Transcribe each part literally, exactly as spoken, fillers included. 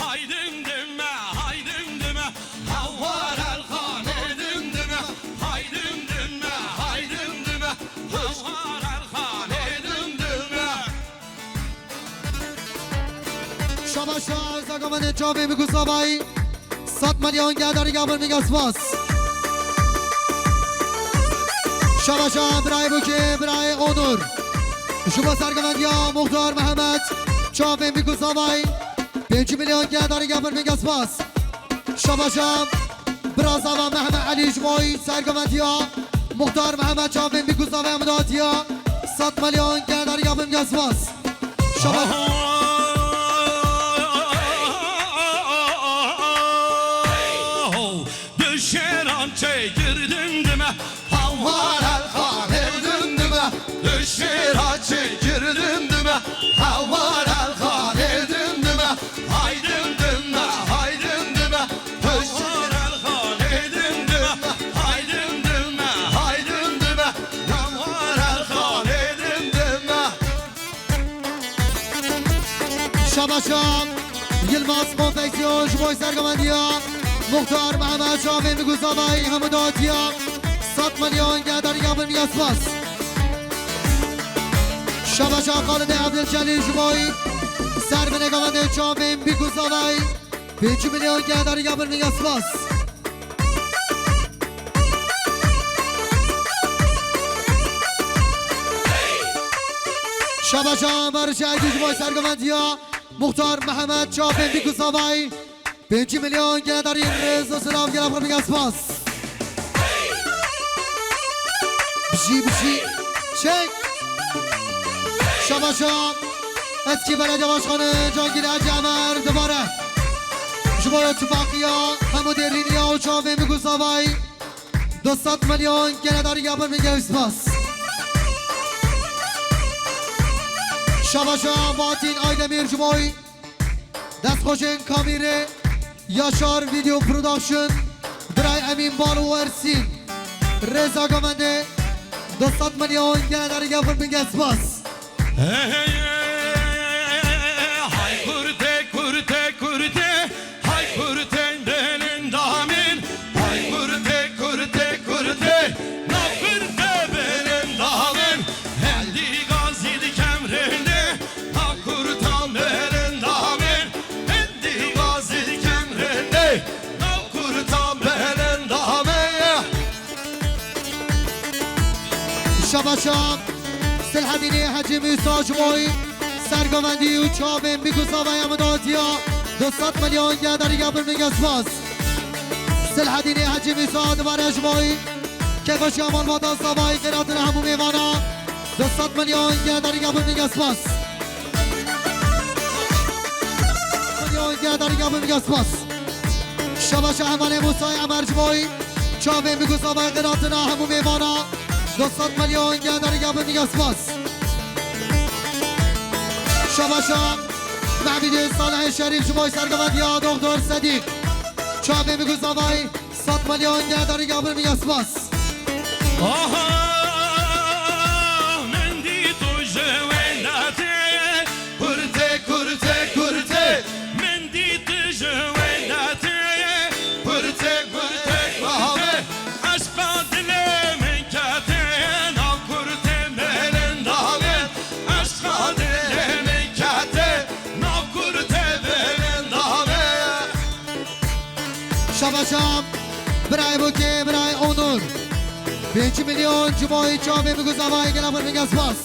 Haydin dime, haydin dime, hawar el xanê dindime. Haydin dime, haydin dime, hawar el xanê dindime. Şabaş Zagamenê çavê Mîkû Zavayî. Sed milyon geldarî gavin Mîkû spas. Şabaş birayê Bûkê, birayê Onur. Ji bo sergovendiya Muxtar Mehmet çavê Mîkû Zavayî. Pêncî milyon geldarî gavin Mîkû spas. Şabaş bira zava Mehmet Elî ji bo sergovendiya Muxtar Mehmet çavê Mîkû Zavayî hemû datiya. Sed milyon geldarî gavin Mîkû spas. Şabaş. Di şêran çêkir dindime, hawar el xanê dindime. Di şêra çêkir dindime, hawar el xanê dindime. Hay dindime, hay dindime. Di şêra el xanê dindime, hay dindime, hay dindime. Hawar el xanê dindime. Şabaşa Yilmaz Konfeksiyon ji bo sergovendiya Muxtar Mehmet çavê Mîkû Zavayî hemû datiya. Sed milyon geldarî gavin Mîkû spas. Şabaşa Xalidê Evdilcelî ji bo servinê govendê çavê Mîkû Zavayî. Pêncî milyon geldarî gavin Mîkû spas. Şabaşa Barış Aydın ji bo sergovendiya Muxtar Mehmet çavê Mîkû Zavayî. Pêncî milyon geldarî rêz û silav gela xwe Mîkû spas. Bijî, bijî. Çek. Şabaşa Eskî Belediye Başkanı Cangîr Hacı Emer dibare. Ji bo tifaqiya hemû dêrîniya û çavê Mîkû Zavayî. Du sed milyon geledarî gavin Mîkû spas. Şabaşa Bahattin Aydemir ji bo destxweşên kamîrê Yaşar Video Production, Biray Emîn Bal û Ersîn. Rêza govendê du sed milyon geledarî gavin Mîkû spas. Hey, hey, hey, hey, hay kurte, kurte, kurte, hay kurte delin damin, hay kurte, kurte, Şabaşa Silhedînê Hecî Mûsa ji bo sergovendî û çavên bîk û zavaya min datiya du sed milyon gel derî gel bin min gel spas. Silhedînê Hecî Mûsa dibare ji bo kêfxweşiya malbata zavayî xêratina hemû mêvana du sed milyon gel derî gel bin min gel spas. Milyon gel derî gel bin min gel spas. Şabaşa hevalê Mûsayê Emer ji bo çavên bîk û zavayê xêratina hemû mêvana du sed milyon gel derî gel bin min gel spas. Şabaşa Mehmîdê Salihê Şerîf ji bo sergovendiya Doktor Sedîq. Çavên bîk û zavayê sed milyon gel derî gel bin min gel spas. Aha, min dît tu ji welatê. Kurtê, kurtê, kurtê. Min dît ji welatê. Kurtê, kurtê, kurtê. Eşqa dilê min kete, nav kurtê belindavê. Eşqa dilê min kete, nav kurtê belindavê. Şabaşa birayê Bokê, birayê Onur. Pênc milyon ji bo çavên bîk û zavayê gela xwe, min gel spas.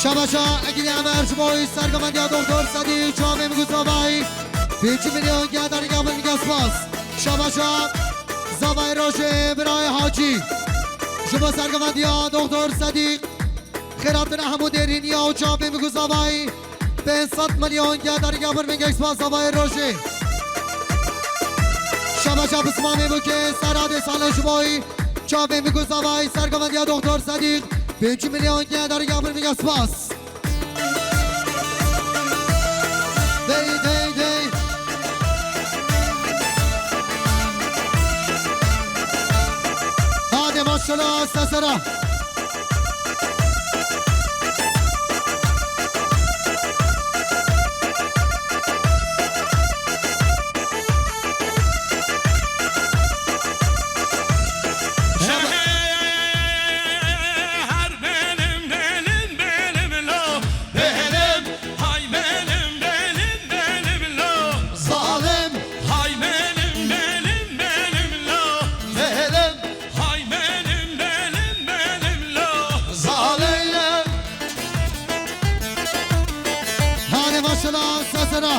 Şabaşa Egîdê Emer ji bo sergovendiya Doktor Sedî û çavên bîk û zavayê pênc milyon gel derî gel bin min gel spas. Şabaşa zavayê Rojê, birayê Hacî. Ji bo sergovendiya Doktor Sedî. Xêratina hemû dêrîniya û çavên bîk û zavayî pênc sed milyon gel derî gel bin min gel spas zavayê Rojê. Şabaşa Pismamê Bokê Seradê Salih ji bo çavên bîk û zavayî sergovendiya Doktor Sedîq pênc milyon gel derî gel bin min gel spas. Dey, dey, dey. Hadi maşallah, sesera. Her belim, belim, belim lo. Belim. Hay belim, belim, belim lo. Zalim. Hay belim, belim, belim lo. Belim. Hay benim, benim, benim lo. Zaleyim. Hadi başla sesine.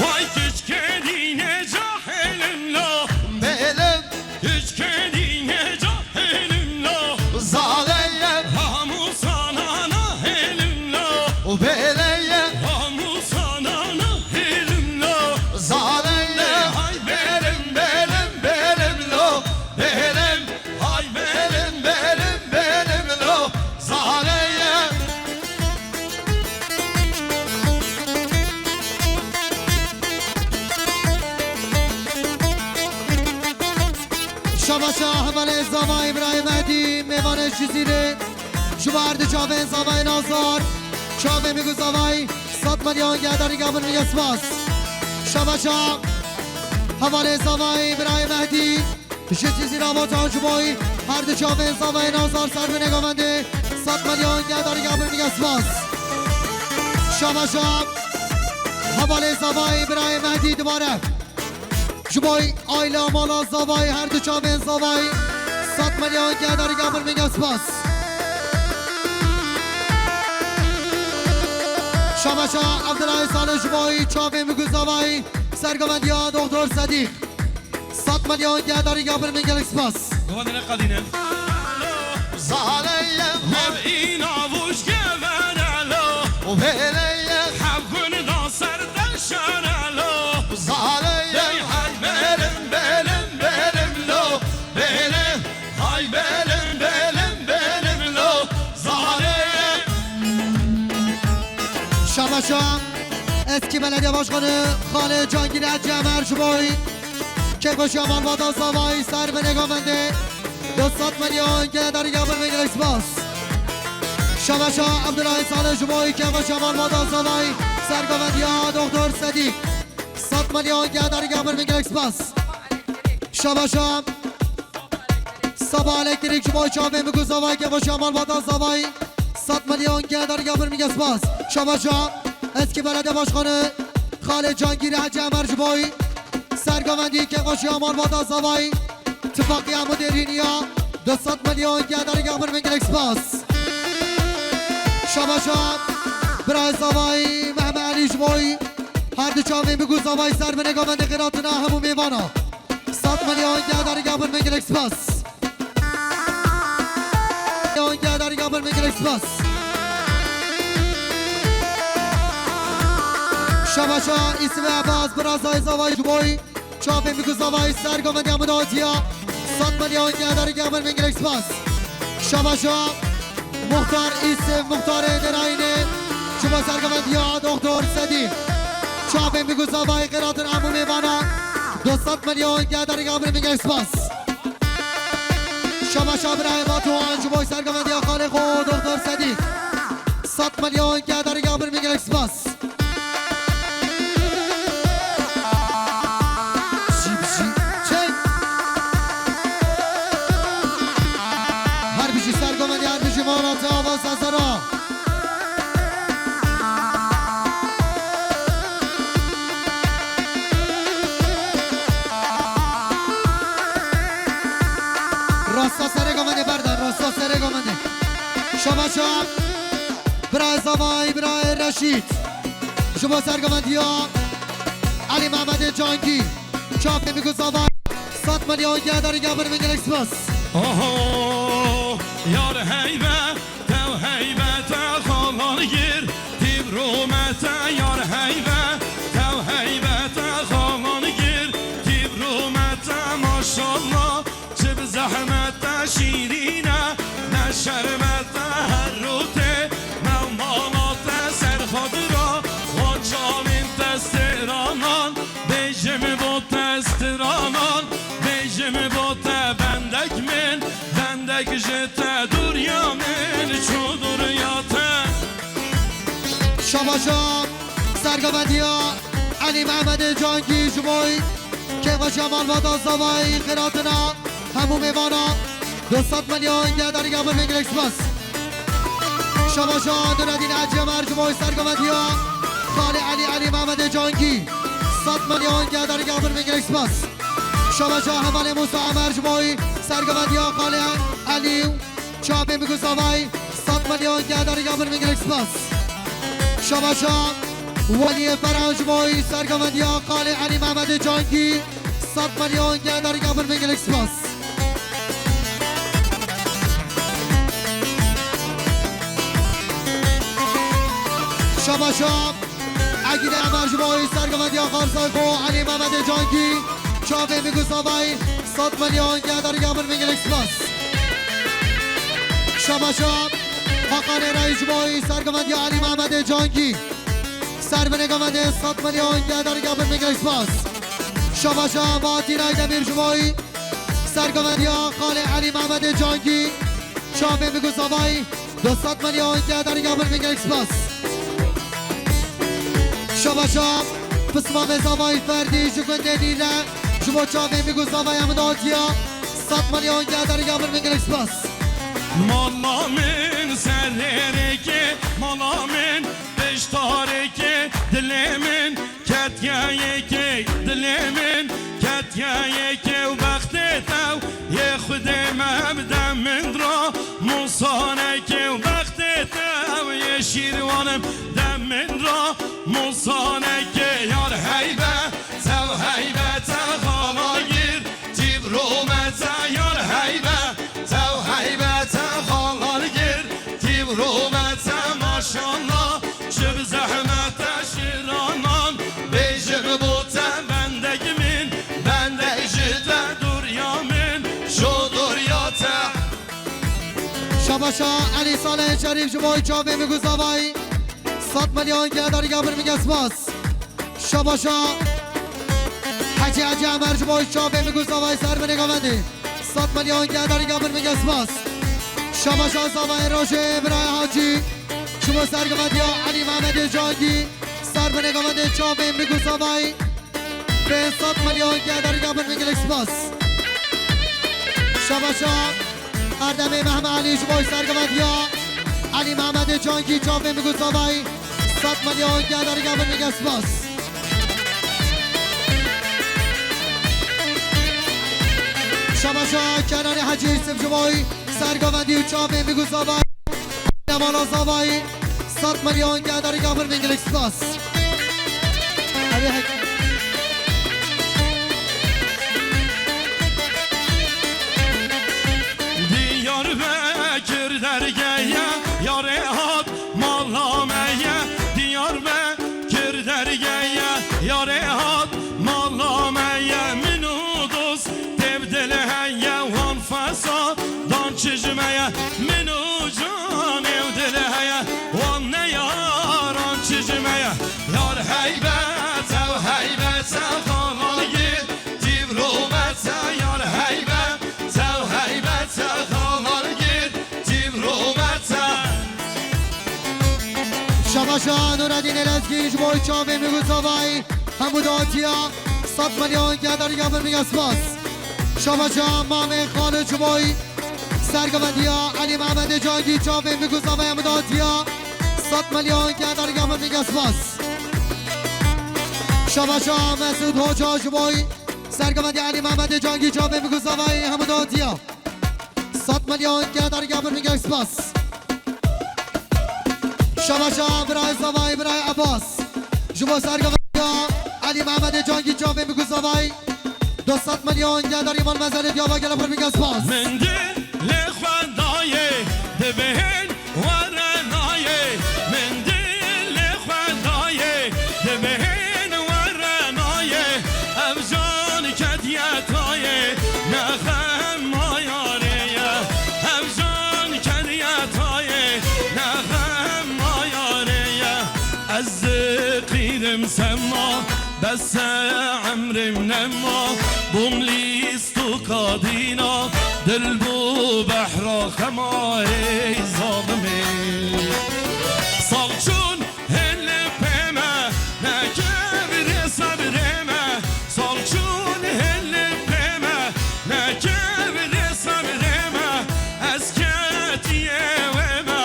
Vay küçkedine cahilim lo. Belim. Küçkedine cahilim lo. Zaleyim. Hamu sana nahilim lo. Beleyim. Hamu sana nahilim lo. Zaleyim. Hay belim, belim, belim lo. Belim. Hay belim, belim, belim lo. Zaleyim. Şabaşa hevalê zavayê birayê Mehdî, mêvanê Cizîrê. Ji bo her du çavên zavayê Nazar, çavên min ku zavayî sed milyon gel derî gel bin min gel spas. Şabaşa hevalê zavayê birayê Mehdî. Ji Cizîra Vatan ji bo her du çavên zavayê Nazar ser binê govendê sed milyon gel derî gel bin min gel spas. Şabaşa hevalê zavayê birayê Mehdî dibare. Ji bo aîla mala zavayê her du çavên zavayî sed milyon gel derî gel bin min gel spas. Şabaşa Evdirayê Salih ji bo çavên min ku zavayî sergovendiya Doktor Sedîq. Sed milyon gel derî gel bin min gelek spas. Govendine qadîne. Zaleyim. Her îna vuş gevenelo. Beleyim. Hevgün da ser deşanelo. Zaleyim. Hey, hay belim, belim, belim lo. Belim. Hay belim, belim, belim lo. Zaleyim. Şabaşa. Eski belediye başkanı Xalê Cangîr Cemer ji bo kêfxweşiya malbata zavayî ser binê govendê Du sed milyon gelek derî gabir min gelek spas. Şabaşa Abdullah Salih ji bo kêfa şaman vata zavayî sergovendiya Doktor Sedîk. Sed milyon gelek derî gabir min gelek spas. Şabaşa Saba Elektrik ji bo çavên min ku zavayî kêfa şaman vata zavayî. Sed milyon gelek derî gabir min gelek spas. Şabaşa Eski Belediye Başkanı Xalê Cangîr Hecî Emer ji bo sergovendî kêfa şaman vata zavayî. Tifaqiya Mudirîniya du sed milyon gelek derî gabir min gelek spas. Şabaşa Bira Zavayî Mehmet Elî ji bo her du çavên min ku zavayî ser binê govendê qîratina hemû mêvana. Sed milyon gelek derî gabir min gelek spas. Milyon gelek derî gabir min gelek spas. Şabaşa Îsve Ebaz Bira Zay Zavayî ji bo çavên min ku zavayî sergovendiya min hatiya. Sed milyon gelek derî gabir min gelek spas. Şabaşa Muxtar Îsve Muxtarê Derayînê ji bo sergovendiya Doktor Sedî. Çavên min ku zavayî qîratin hemû mêvana. Du sed milyon gelek derî gabir min gelek spas. Şabaşa Birayê Batuhan ji bo sergovendiya xalê xwe Doktor Sedî. Sed milyon gelek derî gabir min gelek spas. Jî bijî. Çek. Her bijî sergovendî, her bijî mala te ava sesera. Rasta serê govendê berdan, rasta serê govendê. Şabaşa Bira Zavay, Bira Reşîd. Ji bo sergovendiya Elî Mehmedê Cangî. Çavên min ku zavayî. Sed milyon gelek derî gabir min gelek spas. Oho, yar heybe, tev heybe, te xalan gir, tîv rûme te yar heybe, tev heybe, te xalan gir, tîv rûme te maşallah. Çi bi zehmet te şîrîn e, ne şerm e te her rûtê, mewmana te ser xwe dira, wan çavên te stranan, bêjim bo te stranan, bêjim bo te bendek min, bendek ji te dûriya min, çû dûriya te. Şabaşa sergovendiya Elî Mehmedê Cangî ji bo kêfa şaman vata zavayî qîratina hemû mêvana. Du sed milyon gelek derî gabir min gelek spas. Şabaşa Nureddin Hacî Emer ji bo sergovendiya xalê Elî Elî Mehmedê Cangî. Sed milyon gelek derî gabir min gelek spas. Şabaşa hevalê Musa Emer ji bo sergovendiya xalê Elî. Çavên min ku zavayî sed milyon gelek derî gabir min gelek spas. Şabaşa Weliyê Ferhan ji bo sergovendiya xalê Elî Mehmedê Cangî. Sed milyon gelek derî gabir min gelek spas. Şabaşa Egîde Emer ji bo sergovendiya xarsay xwe Elî Mehmedê Cangî. Çavên min ku zavayî sed milyon gelek derî gabir min gelek spas. Şabaşa Hakanê Reîs ji bo sergovendiya Elî Mehmedê Cangî. Ser binê govendê sed milyon gelek derî gabir min gelek spas. Şabaşa Bahatî Aydemîr ji bo sergovendiya xalê Elî Mehmedê Cangî. Çavên min ku zavayî du sed milyon gelek derî gabir min gelek spas. Şabaşa Pismamê zavayî ferdî ji gundê Nîle ji bo çavên min ku zavaya min hatiya sed milyon gelek derî gabir min gelek spas. Mala min serê rêkê, mala min pişta rêkê, dilê min ketiye yekê, dilê min ketiye yekê û bextê te û yê Xwedê me bide min ra. Musanekê û bextê te û yê Şîrwanim de min ra. Musanekê yar heybe, tev heybe, te xala gir. Tîv rûme te yar heybe, tev heybe, te xala gir. Tîv rûme te maşallah, çi bi zehmet te şiranan. Bêjim bo te bendek min, bendek ji te dûriya min, şo dûriya te. Şabaşa Elî Salih Şerîf ji bo çavê min ku zavayî sed milyon gelek derî gabir min gelek spas. Şabaşa Hecî Hecî Emer ji bo çavê min ku zavayî ser binê govendê Sed milyon geldarî gavin min spas. Şabaşa zavayê rojê birayê Hacî. Ji bo sergivendiya Elî Mehmedê Cangî. Servinê gavendê çavên bî ku zavayî. Pênc sed milyon geldarî gavin min gelek spas. Şabaşa Erdemê Mehme Elî ji bo sergivendiya Elî Mehmedê Cangî çavên bî ku zavayî. Sed milyon geldarî gavin min gelek spas. Şabaşa Kenanê Hecî Yusuf ji bo sergovendî û çavên bî ku zavayî. Nemala zavayî. Sed milyon geldarî gavin min gelek spas. Evê hek- Diyarbekir dergeye yarê hat mala me ye. Diyarbekir dergeye yarê hat mala me ye. Min û dost tevdil heye wan fesadan çijme ye. Min û can ew dil heye wan neyaran çijme ye. Yar heybet ew heybet ew xalal gir. Dîvromete yar heybet ew heybet ew xalal gir. Dîvromete. Şabaşa Nureddin Elezgî ji bo çavên min ku zavayî hemû datiya sed milyon geldarî gavin min spas. Şabaşa Mamê Xalid ji bo sergivendiya Elî Mehmedê Cangî çavên min ku zavayî hemû datiya sed milyon geldarî gavin min spas. Şabaşa Mesûd Hoca ji bo sergivendiya Elî Mehmedê Cangî çavên min ku zavayî hemû datiya. Sed milyon geldarî gavin min gelek spas. Şabaşa birayê zavayî birayê Ebas. Ji bo sergivendiya Elî Mehmedê Cangî çavên bî ku zavayî. Du sed milyon geldarî mal mezelê diyava gelek pir min gelek spas. Min dilê xwe dayê dibên were nayê. Min dilê xwe dayê dibên were nayê. Ev jan kediye tayê ne xem mayarê ye. Ev jan kediye tayê ne xem mayarê ye. Ez diqîrim sema, bes e emrim nema. Bûm lîst û kadîna, dil bû behra xema, ey zalimê. Sal çûn hê li pê me, nekevre sebrê me. Sal çûn hê li pê me, nekevre sebrê me. Ez ketiye wê me,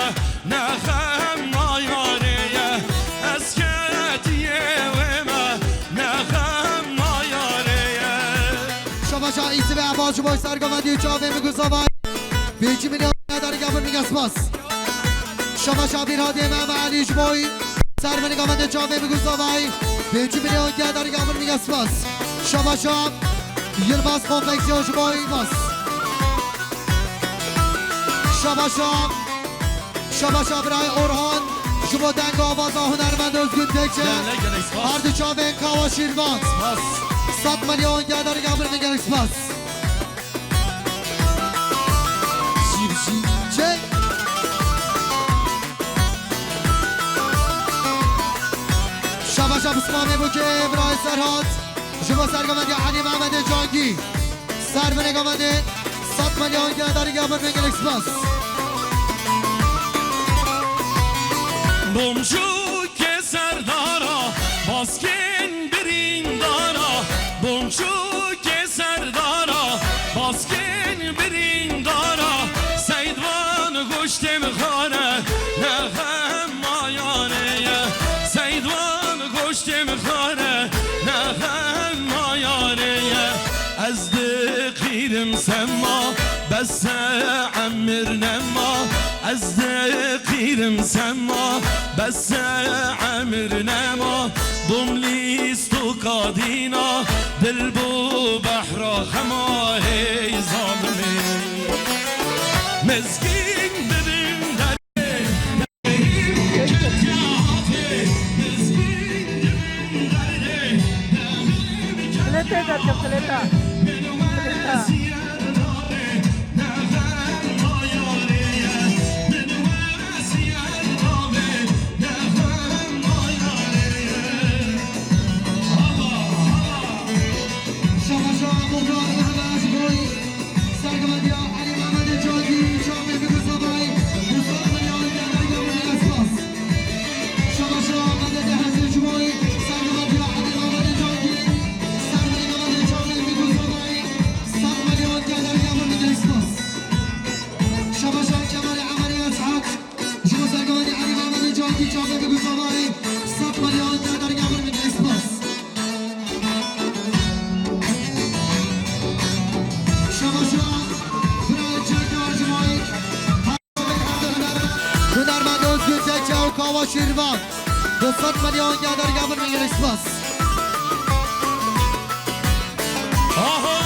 ne xem mayarê ye. Ez ketiye wê me, ne xem mayarê ye. Şabaşa Îsibê Ebas ji bo sergovendî û çavên min ku zavayî. Pêncî milyon geldarî gavin min gelek spas. Şabaşa Bîrhadê Mehme Elî ji bo servinê gavendê çavên min ku zavayî. Pêncî milyon geldarî gavin min gelek spas. Şabaşa Yilmaz Konfeksiyon ji bo Yilmaz. Şabaşa, şabaşa birayê Orhan, ji bo deng û avaza hunermend Özgün Tekçe. Gelek, gelek spas. Her du çavên Kawa Şîrvan. Spas. Sed milyon geldarî gavin min gelek spas. Çek. Şabaşa Bismamê Bûkê, birayê Serhat. Ji bo sergovendê Elî Mehmedê Cangî. Servinê govendê sed milyon geldarî gavin min gelek spas. Bomcûkê serdara, baskên birîndara. Bomcûkê serdara, baskên birîndara. Seydvan goştê min xare, ne xem mayarê ye. Seydvan goştê min xare, ne xem mayarê ye. Ez diqîrim sema, bes e emir nema. Ez diqîrim sema, bes e emir nema. Bûm lîst û kadîna, dil bû behra xema, hey zalimê. Mezgîn bibin derê, Filete derdim, filete. Filete. Awa Şêrvan. Du sed milyon gel dergah bin, min gelek spas. Aho!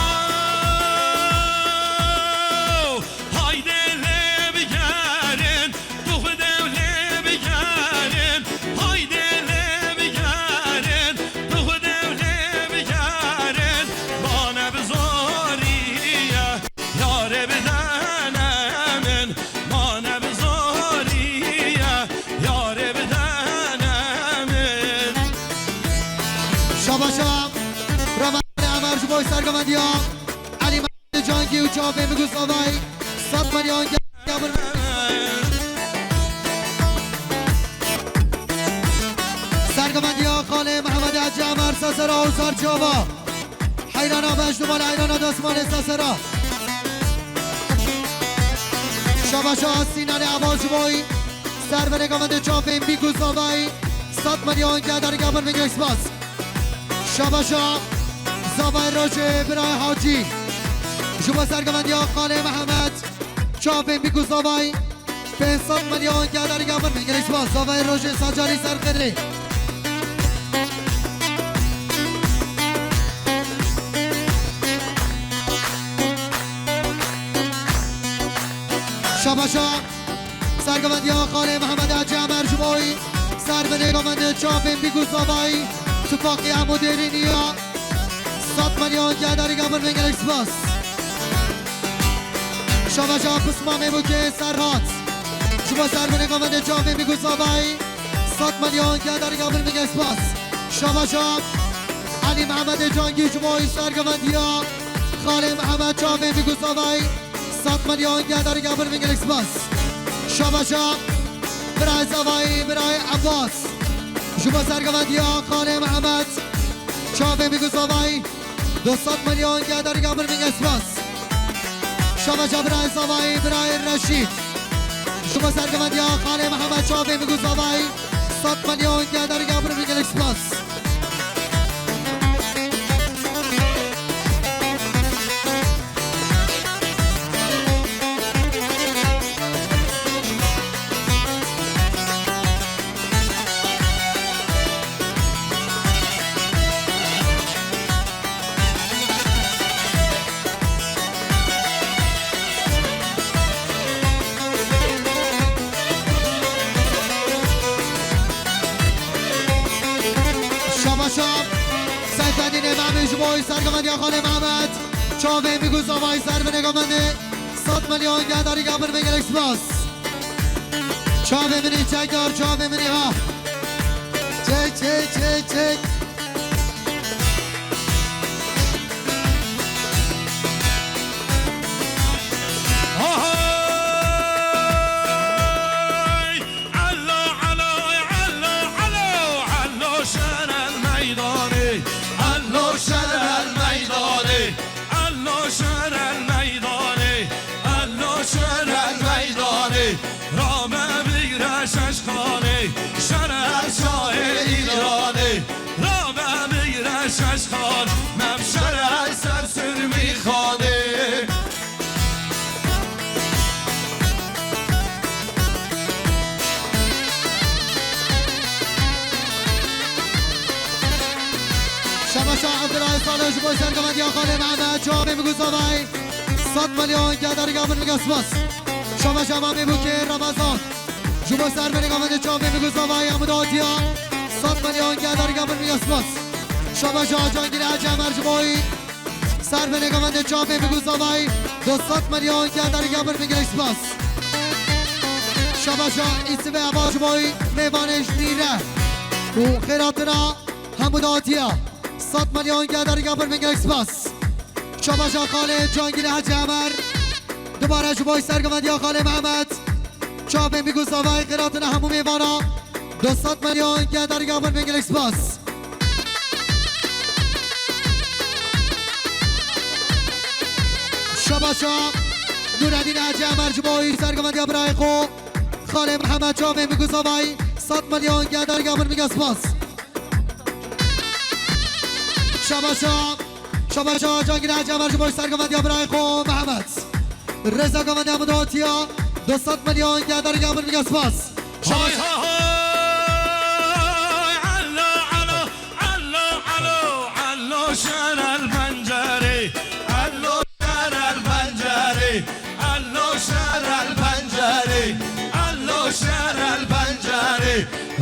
Haydi lê bigerin, tu xwe dew lê bigerin. Haydi lê bigerin, tu xwe dew lê bigerin. Bane bi zorî ye, yarê bidene min. Mane bi zorî ye, yarê bidene min. Şabaşa Ramazan Emer ji bo sergovendiya Elî Mehmet Cangî û çavên bi Gustafay. Sed milyon gel. Sergovendiya Xalê Mehmet Hacı Emer Sesera û Serçava. Heyrana beş numara, heyrana destmalê Sesera. Şabaşa Sinanê Ava ji boy servenê govendê çavên bîk û zavay. Sed milyon gel dergah bin, min gelek spas. Şabaşa zavay rojê birayê Hacî. Ji bo sergovendiya Xalê Mehmet. Çavên bîk û zavay. Pênc sed milyon gel dergah bin, min gelek spas. Zavay rojê Sacarî Serqirê. Şabaşa sergovendiya Xalê Mehmet Hacı Emer ji boy servenê govendê çavên bîk û zavay. Tifaqî hemû dêrî niya. Sed milyon gel dergah bin, min gelek spas. Şabaşa Pismamê Bûkê Serhat. Ji bo servenê govendê çavên bîk û zavay. Sed milyon gel dergah bin, min gelek spas. Şabaşa Elî Mehmetê Cangî ji bo sergovendiya Xalê Mehmet çavên bîk û zavay. Sed milyon gel dergah bin, min gelek spas. Şabaşa birayê zavayî, birayê Ebbas. Ji bo sergovendiya Xalê Mehmet çavên bîk û zavay. Du sed milyon gel dergah bin, min gelek spas. Şabaşa birayê zavayî, birayê Reşîd. Ji bo sergovendiya Xalê Mehmet çavên bîk û zavay. Sed milyon gel dergah bin, min gelek spas. Şabaşa Seyfeddînê Memê ji bo sergovendiya Xalê Mehmet. Çavên bîk û zavay servenê govendê. Sed milyon gel dergah bin, min gelek spas. Çavê min ê çek dar, çavê min ê ha. Çek, çek, çek, çek. Hay! Elo, elo, elo, elo, elo, şer el meydanê. Elo, şer el meydanê. Elo şer el meydanê, elo şer el meydanê. Rabe bigre şeşxanê, şer el şahê Îranê. Rabe bigre şeşxan, mev şer el ser sirmîxanê. Şabaşa Abdullah Salih ji bo sergovendiya Xalê Mehmet, çavên bîk û zavay. Sed milyon gel dergah bin, min gelek spas. Şabaşa Mamê Bûkê Ramazan. Ji bo servenê govendê çavên bîk û zavay hemû datiya. Sed milyon gel dergah bin, min gelek spas. Şabaşa Cangîr Hacî Emer ji boy servenê govendê çavên bîk û zavay. Du sed milyon gel dergah bin, min gelek spas. Şabaşa Îsivê Eva ji boy mêvanê ji nîre û xêratina hemû datiya. Sed milyon gel dergah bin, min gelek spas. Şabaşa Xalê Cangîrê Hecî Emer. Dubare ji boy sergovendiya Xalê Mehmet. Çavên bîk û zavay xêratina hemû mêvana. Du sed milyon gel dergah bin, min gelek spas. Şabaşa Nureddin Hacı Emer ji boy sergovendiya birayê xwe. Xalê Mehmet çavên bîk û zavay. Sed milyon gel dergah bin, min gelek spas. Şabaşa, şabaşa Cangîrê Hecî Emer ji boy sergovendiya birayê xwe Mehmet. Rêza govendiya min datiya. Du sed milyon gel dergah bin, min gelek spas. Şabaşa. Hay, hay, hay.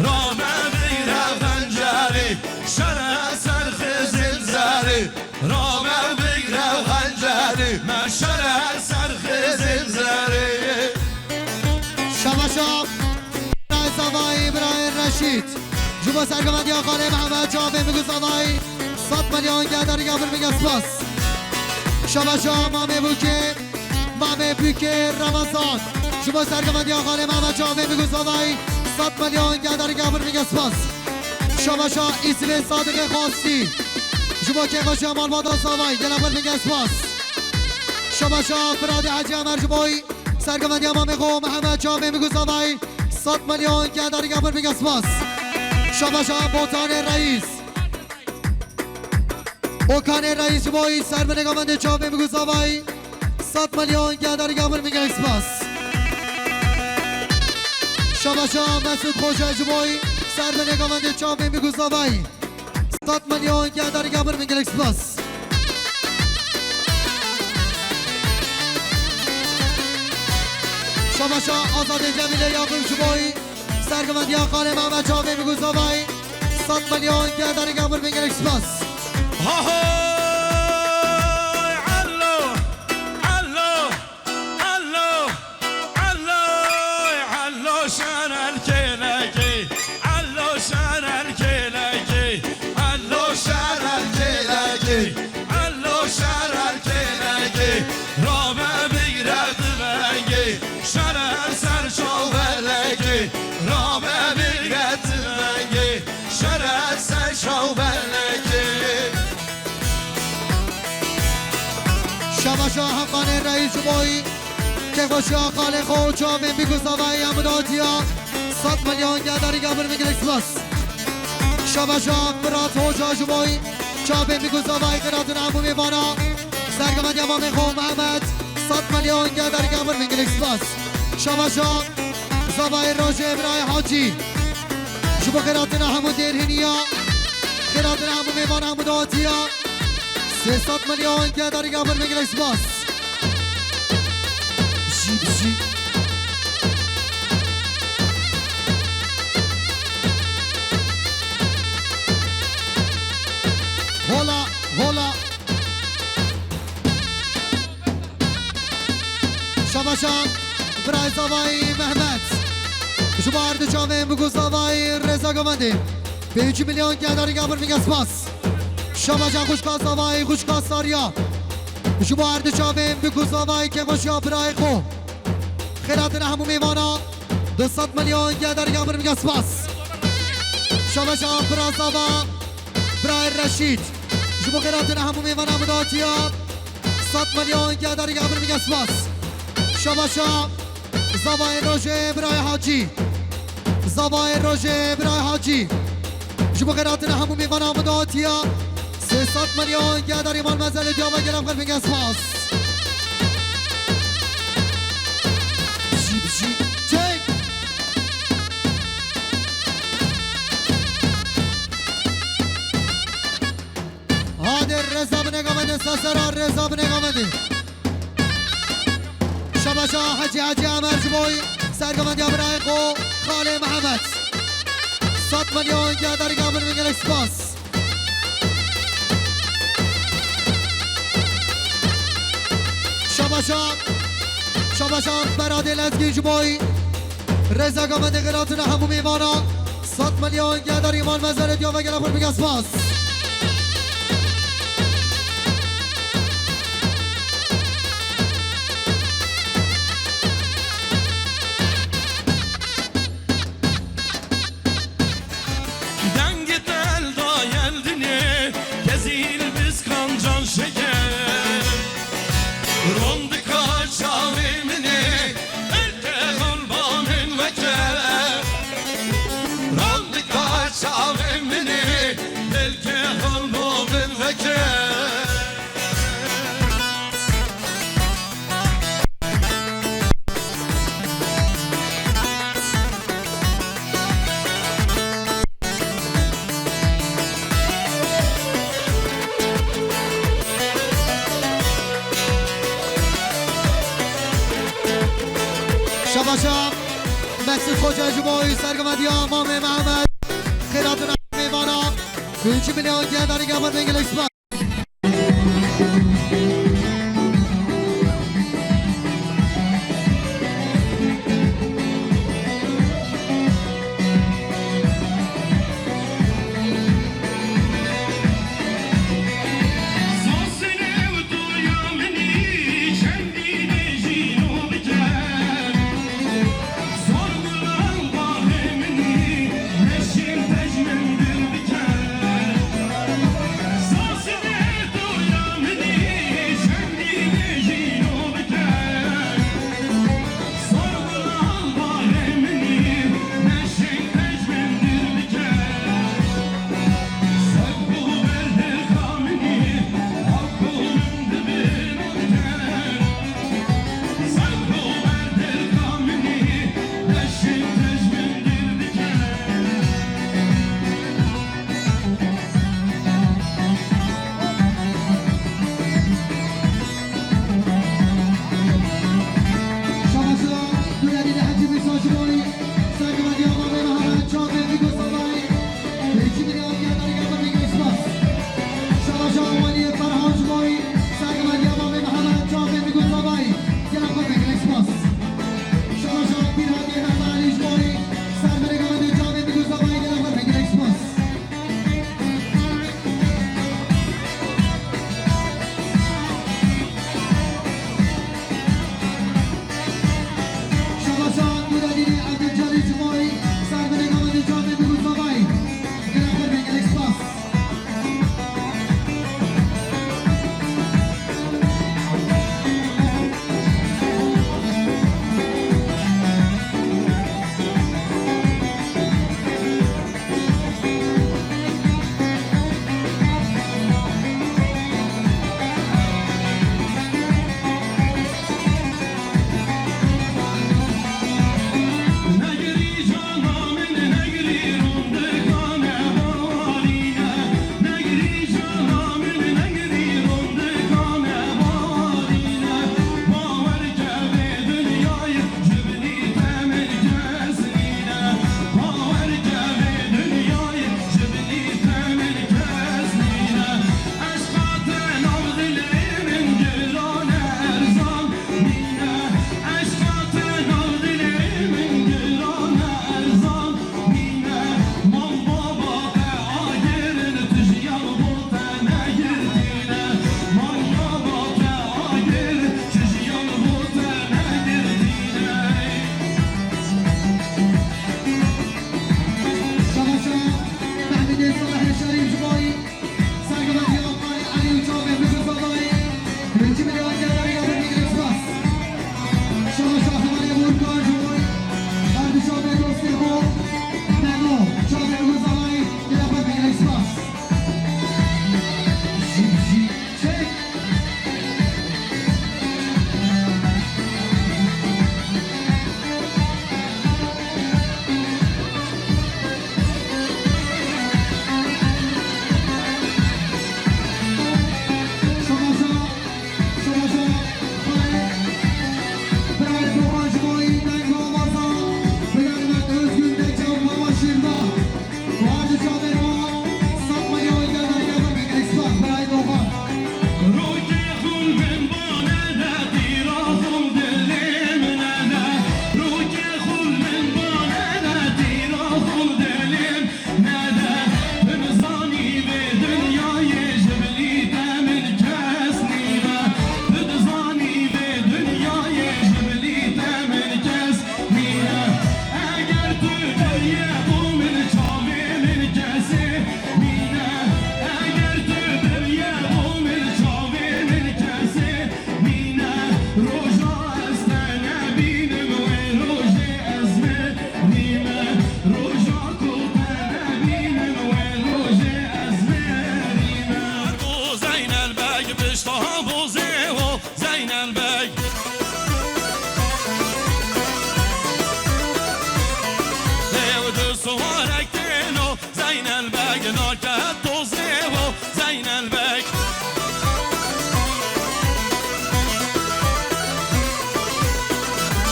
Rabe bigre xencerê, şere ser Xizil zerê. Rabe bigre xencerê, me şere ser Xizil zerê. Şabaşa birayê Zavayî, birayê Reşîd. Ji bo serkevendiya xalê Mehmet çavên biku Zavayî sed milyon gel derî gel bir bige spas. Şabaşa mamê bûkê. Mamê Bûkê Remezan. Ji bo serkevendiya xalê Mehmet çavên biku Zavayî sed milyon gel derî gel bir bige spas. Şabaşa Îsivê Sadiqê Xwastî. Ji bo kêxweşiya malbata Zavayî gel bir bige spas. Şabaşa Firadê Hecî Emer ji bo serkevendiya mamê xwe Mehmet çavên biku Zavayî sed milyon gel derî gel bir bige spas. Şabaşa Botanê Reîs. Okanê Reîs ji bo serbinika min dê çavên biku Zavayî sed milyon gel derî gel bir bige spas. Şabaşa Mesûd Xoca ji bo serbinika min dê çavên biku Zavayî sed milyon gel derî gel bir bige spas. Şabaşa Azadê Cemîlê Yaqûb ji bo serkevendiya xalê Mehmet çavên biku Zavayî sed milyon gel derî gel bir bige spas. Hahay! Allo! Allo! Allo! Allo! Allo şerel kêlekê! Allo şerel kêlekê! Allo şerel kêlekê! Allo şerel kêlekê! Rabe bigre divengê! Şere ser şovbelekê, rabe bigre divengê, şere ser şovbelekê. Şabaşa Heqanê Reîs ji bo kêxweşiya xalê xwe û çavên biku Zavayî em datiya sed milyon gel derî gel bir bige spas. Şabaşa Firat Hoca ji bo çavên biku Zavayî xêratina hemû mêvana. Serkevendiya mamê xwe Mehmet sed milyon gel derî gel bir bige spas. Şabaşa Zavayê Rojê Birayê Hacî. Ji bo xêratina hemû dêrhîniya, xêratina hemû mêvana hemû datiya sê sed milyon gel derî gel bir bige spas. Bijî, bijî. Hola, hola. Şabaşa birayê Zavayî Mehmet. Ji bo her du çavên biku Zavayî Rêza Govendî. Pêncî milyon gel derî gel bir bige spas. Şabaşa xwişka Zavayî, xwişka Sariya. Ji bo her du çavên biku Zavayî kêxweşiya birayê xwe. Xêratina hemû mêvana du sed milyon gel derî gel bir bige spas. Şabaşa bira Zava, birayê Reşîd. Ji bo xêratina hemû mêvana min datiya sed milyon gel derî gel bir bige spas. Şabaşa Zavayê Rojê birayê Hacî. Zavayê Rojê birayê Hacî. Ji bo xêratina hemû mêvana min datiya sê sed milyon gel derî mal mezelê diya ve gelek xwe bige spas. Bijî, bijî. Çek. Hadi Rêza binêka me de sesera, Rêza binêka me de. Şabaşa Hecî, Hecî Emer ji bo serkevendiya birayê xwe Xalê Mihemed. Sed milyon gel derî gel bir bige gelek spas. Şabaşa, şabaşa Beradê Lezgî ji bo rêza govendê xêratina hemû mêvana. Sed milyon gel derî mal mezelê diya ve gelek xwe bige spas. Dengê te li dayel dinê, kezî li biskan can şeker. Rondika çavê min ê, belke xalba min veke. Rondika çavê min ê, belke xalba min veke. Şabaşa Mesut Xoca ji bo wî sergivendiya Mamê Mehmet. Xêr hatin mêvana. Birinci milyon geldanî gelmez Mengele Express.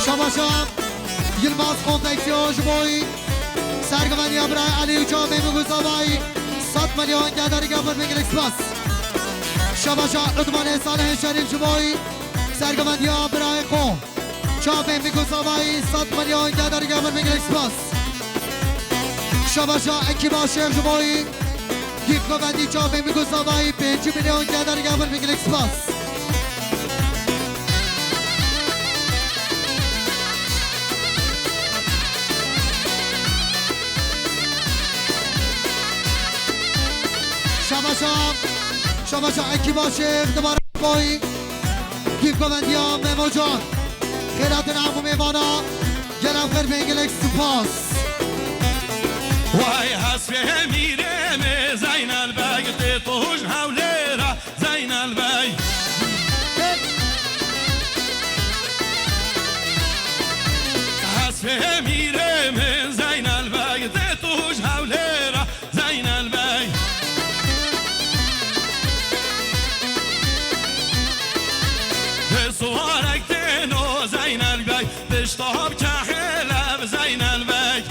Şabaş, şabaş. Yilmaz Konfeksiyon ji bo wî. Sergivendiya birayê Elî û çavên min ku zavayî sed milyon gedarî gel bin gelek spas. Şebeşa Udmanê Salihê Şerîf ji bo wî. Sergivendiya birayê xwe. Çavên min ku zavayî sed milyon gedarî gel bin gelek spas. Şebeşa Ekîba Şêx ji bo wî. Gîvgovendî çavên min ku zavayî pêncî milyon gedarî gel bin gelek spas. Şebeşa, şebeşa Ekîba Şêx dibare boy. Gîvgovendiya Memo Can. Xêratin hemû mêvana. Gelek xêr, pêngelek spas. Way hespê mîrê me Zeynel Beg, tê toj hewlêra Zeynel Beg. Hespê mîrê me Zeynel Beg, tê toj hewlêra Zeynel Beg. Pêsuwarek têno Zeynel Beg, pişta bike hêle bi Zeynel Beg.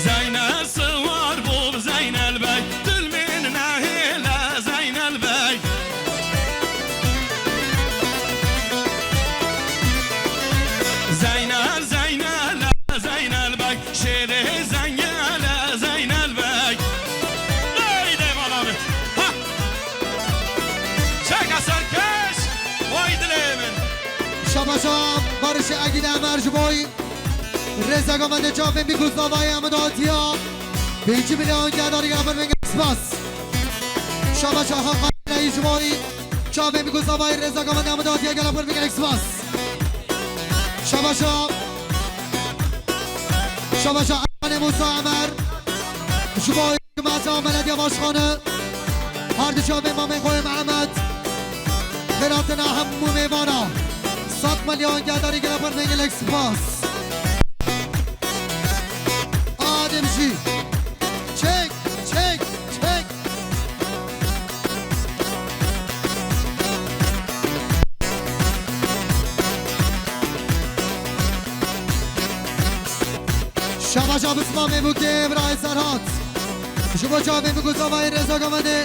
Zeynel siwar bû bi Zeynel Beg, dilmên nehêle Zeynel Beg. Zeynel, Zeynel, Zeynel Beg. Şêrê zengele Zeynel Beg. Leyde bana be. Ha! Çeka serkeş. Vay dilê min. Şabaşa Barış Egîd Emer ji bo rêzegavendê çavên bî ku zavayê em datiya. Pêncî milyon gedarî gel bin spas. Şabaşa Hakan Bey ji bo çavên bî ku zavayê rêzegavendê em datiya gel bin spas. Şabaşa Şabaşa Ermanê Musa Emer. Ji bo cemaeta Belediye Başkanı. Her du çavê mamê xwe Mehmet. Xêratina hemû mêvana. Sed milyon gedarî gel bin gelek spas. Adem jî. Çek, çek, çek. Şabaşa Bismamê Bûkê, birayê Serhat. Ji bo çavê min ku zavayê rêzegavendê.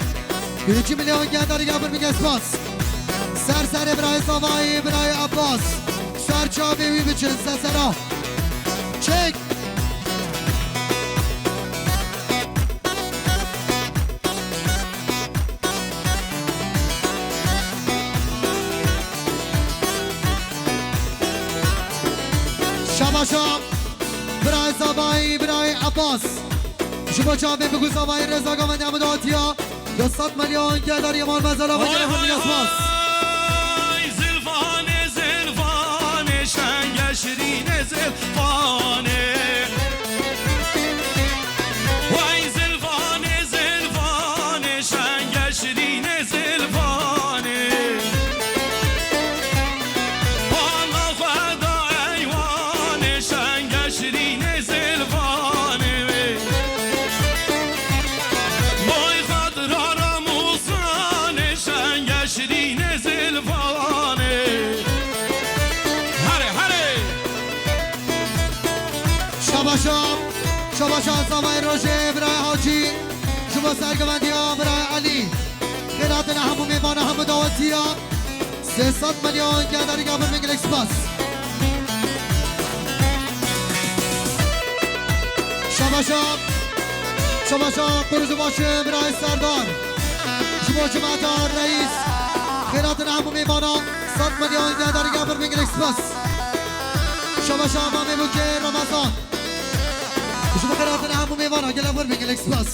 Pêncî milyon gedarî gel bin spas. Ser serê birayê zavayê, birayê Abbas. Ser çavê wî biçin, sesera. Çek. Şabaşa birayê Zabayî, birayê Abbas. Ji bo çavê bigû Zabayî rêzegavendê em datiya. Du sed milyon gedarî mal mezela ve Hay, gelen hay, hemî yasmas. Hay, Zilfanê, Zilfanê, şenge şirînê Zilfanê. Hay, Zilfanê, Zilfanê, şenge şirînê Zilfanê. Pala xwe da eywanê, şenge şirînê Zilfanê. Boy xatira Ramûsanê, şenge şirînê Zilfanê. Herê, herê. Şabaşa, şabaşa Zavayê Rojê, birayê Hacî. Ji bo sergivendiya birayê Elî. Xêr hatin hemû mêvana, hemû dawetiya. Sê sed milyon gedarî gavir min gelek spas. Şabaşa, şabaşa Quruz û Başê, birayê Serdar. Ji bo cemaeta reîs. Xêr hatin hemû mêvana, sed milyon gedarî gavir min gelek spas. Şabaşa mamê Bûkê Ramazan. Ji bo xêr hatin hemû mêvana, gelek vir min gelek spas.